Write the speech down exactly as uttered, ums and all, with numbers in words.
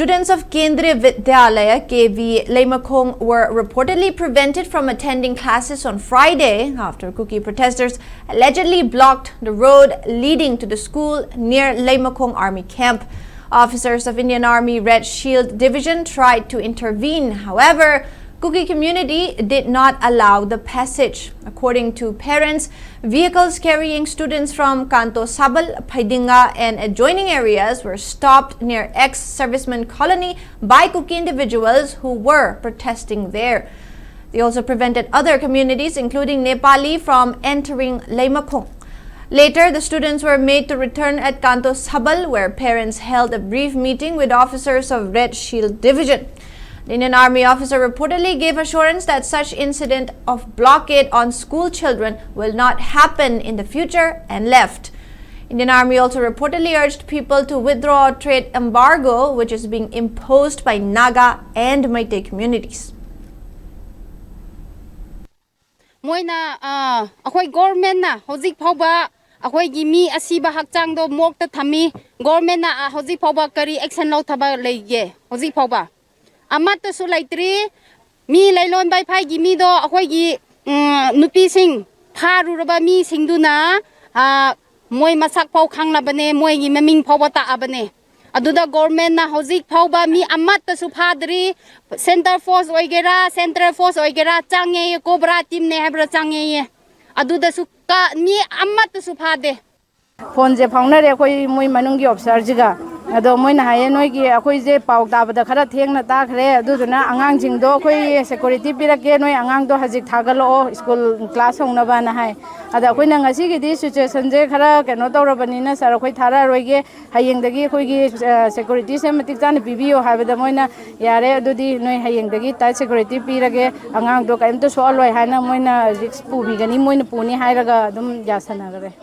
Students of Kendriya Vidyalaya, K V, Leimakhong were reportedly prevented from attending classes on Friday after Kuki protesters allegedly blocked the road leading to the school near Leimakhong Army Camp. Officers of Indian Army Red Shield Division tried to intervene. However, Kuki community did not allow the passage. According to parents, vehicles carrying students from Kanto Sabal, Phaidinga, and adjoining areas were stopped near ex-serviceman colony by Kuki individuals who were protesting there. They also prevented other communities, including Nepali, from entering Leimakhong. Later, the students were made to return at Kanto Sabal, where parents held a brief meeting with officers of Red Shield Division. The Indian Army officer reportedly gave assurance that such incident of blockade on school children will not happen in the future and left. Indian Army also reportedly urged people to withdraw trade embargo, which is being imposed by Naga and Meitei communities. ꯃꯣꯏꯅ ꯑꯩꯈꯣꯏ ꯒꯣꯔꯃꯦꯟꯅ ꯍꯧꯖꯤꯛ ꯐꯥꯎꯕ ꯑꯩꯈꯣꯏꯒꯤ ꯃꯤ ꯑꯁꯤꯕ ꯍꯛꯆꯥꯡꯗꯣ ꯃꯣꯛꯇ ꯊꯝꯃꯤ꯫ ꯒꯣꯔꯃꯦꯟꯅ ꯍꯧꯖꯤꯛ ꯐꯥꯎꯕ ꯀꯔꯤ ꯑꯦꯛꯁꯟ ꯂꯧꯊꯕ ꯂꯩꯒꯦ? ꯍꯧꯖꯤꯛ ꯐꯥꯎꯕ ꯑꯃꯠꯇꯁꯨ ꯂꯩꯇ꯭ꯔꯤ꯫ ꯃꯤ ꯂꯩꯂꯣꯟ ꯕꯥꯏꯐꯥꯏꯒꯤ ꯃꯤꯗꯣ ꯑꯩꯈꯣꯏꯒꯤ ꯅꯨꯄꯤꯁꯤꯡ ꯐꯥꯔꯨꯔꯕ ꯃꯤꯁꯤꯡꯗꯨꯅ ꯃꯣꯏ ꯃꯁꯛ ꯐꯥꯎ ꯈꯪꯂꯕꯅꯦ, ꯃꯣꯏꯒꯤ ꯃꯃꯤꯡ ꯐꯥꯎꯕ ꯇꯥꯛꯑꯕꯅꯦ꯫ ꯑꯗꯨꯗ ꯒꯣꯔꯃꯦꯟꯅ ꯍꯧꯖꯤꯛ ꯐꯥꯎꯕ ꯃꯤ ꯑꯃꯠꯇꯁꯨ ꯐꯥꯗ꯭ꯔꯤ꯫ ꯁꯦꯟꯇꯔ ꯐꯣꯔꯁ ꯑꯣꯏꯒꯦꯔꯥ, ꯁꯦꯟꯇ꯭ꯔꯦꯜ ꯐꯣꯔꯁ ꯑꯣꯏꯒꯦꯔꯥ, ꯆꯪꯉꯦꯌꯦ, ꯀꯣꯕ꯭ꯔꯥ ꯇꯤꯝꯅꯦ ꯍꯥꯏꯕ꯭ꯔꯥ, ꯆꯪꯉꯦꯌꯦ꯫ ꯑꯗꯨꯗꯁꯨ ꯀ- ꯃꯤ ꯑꯃꯠꯇꯁꯨ ꯐꯥꯗꯦ꯫ ꯐꯣꯟꯁꯦ ꯐꯥꯎꯅꯔꯦ ꯑꯩꯈꯣꯏ ꯃꯣꯏ ꯃꯅꯨꯡꯒꯤ ꯑꯣꯐꯤꯁꯥꯔꯁꯤꯒ꯫ ꯑꯗꯣ ꯃꯣꯏꯅ ꯍꯥꯏꯌꯦ, ꯅꯣꯏꯒꯤ, ꯑꯩꯈꯣꯏꯁꯦ ꯄꯥꯎ ꯇꯥꯕꯗ ꯈꯔ ꯊꯦꯡꯅ ꯇꯥꯈ꯭ꯔꯦ, ꯑꯗꯨꯗꯨꯅ ꯑꯉꯥꯡꯁꯤꯡꯗꯣ ꯑꯩꯈꯣꯏ ꯁꯦꯀꯨꯔꯤꯇꯤ ꯄꯤꯔꯛꯀꯦ, ꯅꯣꯏ ꯑꯉꯥꯡꯗꯣ ꯍꯧꯖꯤꯛ ꯊꯥꯒꯠꯂꯛꯑꯣ ꯁ꯭ꯀꯨꯜ ꯀ꯭ꯂꯥꯁ ꯍꯧꯅꯕꯅ ꯍꯥꯏ꯫ ꯑꯗ ꯑꯩꯈꯣꯏꯅ ꯉꯁꯤꯒꯤꯗꯤ ꯁꯤꯆꯨꯋꯦꯁꯟꯁꯦ ꯈꯔ ꯀꯩꯅꯣ ꯇꯧꯔꯕꯅꯤꯅ ꯁꯥꯔ, ꯑꯩꯈꯣꯏ ꯊꯥꯔꯛꯑꯔꯣꯏꯒꯦ, ꯍꯌꯦꯡꯗꯒꯤ ꯑꯩꯈꯣꯏꯒꯤ ꯁꯦꯀꯨꯔꯤꯇꯤꯁꯦ ꯃꯇꯤꯛ ꯆꯥꯅ ꯄꯤꯕꯤꯌꯣ ꯍꯥꯏꯕꯗ ꯃꯣꯏꯅ ꯌꯥꯔꯦ, ꯑꯗꯨꯗꯤ ꯅꯣꯏ ꯍꯌꯦꯡꯗꯒꯤ ꯇꯥꯏꯠ ꯁꯦꯀꯨꯔꯤꯇꯤ ꯄꯤꯔꯒꯦ, ꯑꯉꯥꯡꯗꯣ ꯀꯔꯤꯝꯇ ꯁꯣꯛꯍꯜꯂꯣꯏ ꯍꯥꯏꯅ ꯃꯣꯏꯅ ꯔꯤꯛꯁ ꯄꯨꯕꯤꯒꯅꯤ, ꯃꯣꯏꯅ ꯄꯨꯅꯤ ꯍꯥꯏꯔꯒ ꯑꯗꯨꯝ ꯌꯥꯁꯟꯅꯈ꯭ꯔꯦ꯫